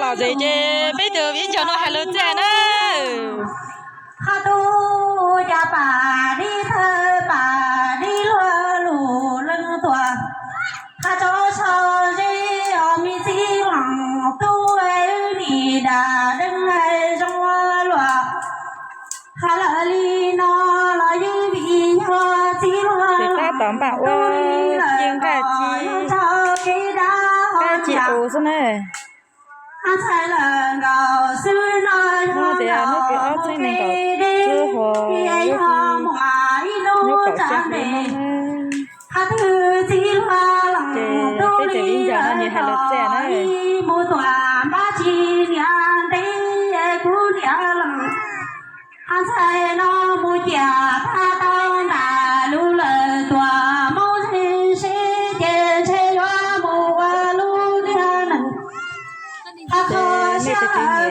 Tom ntej ces peb tus viv ncaus no hais lus txij na. Qhov tub cas pam dib thawj pam dib luag lus leej tuaj, qhov tsaus sau zeb os me txiv leej tub, wb nim dag deev zoo luag. Hais lawm li no los yeej vim yog txiv luag, tab tom npaj ua ci nqaij ci, nqaij ci us xwb na. Ntxhais lawm nkaus xwb no, hnub tias hnub kws ob txhiab nees nkaum cuaj hos, nyob kaum xya hli no na. Ces peb tus viv ncaus no nws hais lus txij na. Mus tuam npab tsis niam ntev kuv niam leej. Ntxhais no mus ciam thaj tau ntam lub lawm tuam mob ntshe seb ces ntshe yuav mus ua lub niag neeg. Ces nej tus txiv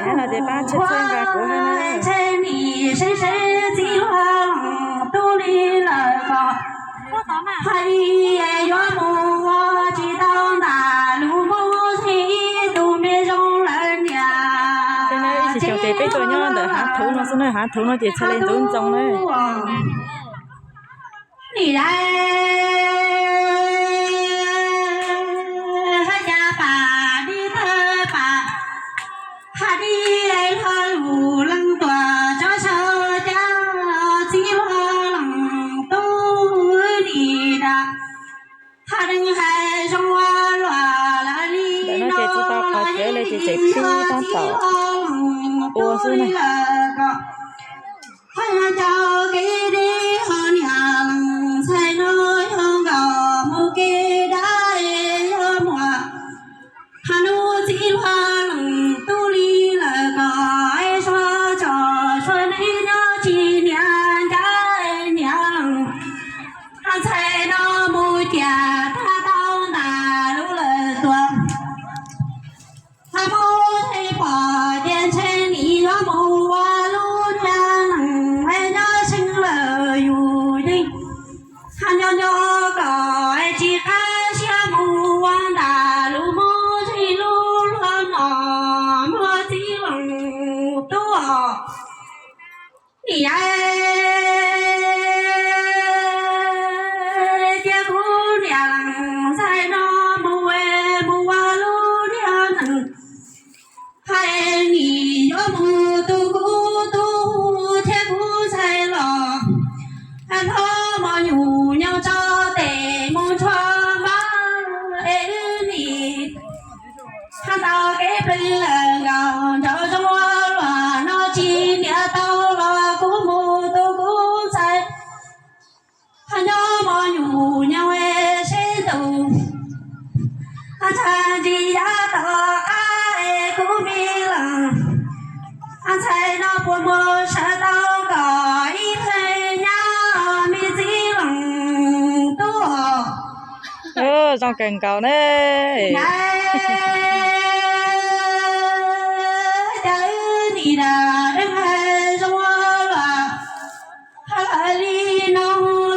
niam no ces pab txhawb txhawb nqa kuv thiab na. Ntshe nim seb seb txiv luag tub li lawm ko. Hais li yuav mus ua tsis tau ntam lub mob ntshe ib tug me zoo lawm niam. Ces no ib tsis xyoo ces peb tuaj nyob ntawm hav thuv no xwb na, hav thuv no ces txhaj li ntxoov ntxoo na. Nim hais cas pam dib thawj pam, hais dib luag lus leej tuaj tso saw cas txiv luag leej tub nim dag. Hais deev hais zoo luag lawm li no ces tsis tau qhov cawv li ces tseem pib tab tom ua xwb na. Qhov yog cov kev deb ho niam leej ntxhais no yog nkaus mus kev dab yog muam. Hais hnub txiv luag leej tub li lawm ko, es suav tsom suav neb nyob tsis niam ncav niam leej. Hais ntxhais no mus ciam thaj tau ntam lub lawm tuam. Hais mus ntshe pom ces ntshe nim yuav mus ua lub niag neeg es nyob seev lawm yus yeej. Hais nco nco kom es tsis qab siab mus ua ntam lub mob ntshe lub luag no muaj txiv leej tub os. Nim cia kuv niam leej ntxhais no mus mus ua lub niag neeg. Hais nim yuav mus tu kuv tub thiab kuv ntxhais los, hais hlob mos nyuam nyob tso tes mus tshuab npab es wb nim. Hais tau kev plig lawm nkaus nraum zoov luag no tsis niam tau los kuv mus tu kuv ntxhais. Hais nyob mos nyuam nyob es seb ntuj, hais ntxhais ntsis yav tom qab es kuv me leej. Hais ntxhais no puas mus sawv tau kom ib leeg nyab me txiv leej tub. Zoo kawg nkaus ne. Cas wb nim dag deev zoo luag. Hais li no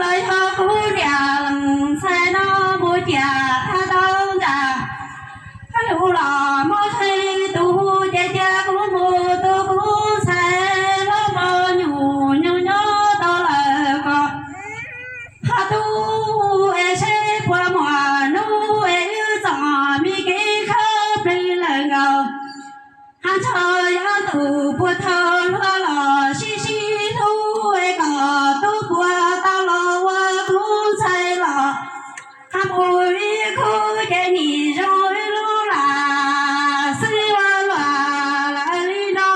los yog kuv niam leej ntxhais no mus ciam thaj tau nram. Hais lus los mob ntshe tus ces cia kuv mus tu kuv ntxhais hlob mos nyuam nyob nyob tau lawm ko. Hais tub es seb puas muaj hnub es wb txom me kev khawb plig lawm nkaus. Hais ntshe yav ntuj puas thaum hluas los sib sib hlub es kom tub puas tau los ua kuv ntxhais los. Hais mus ib khub ces nim zoo ib lub lam xwb ua luaj lawm li no.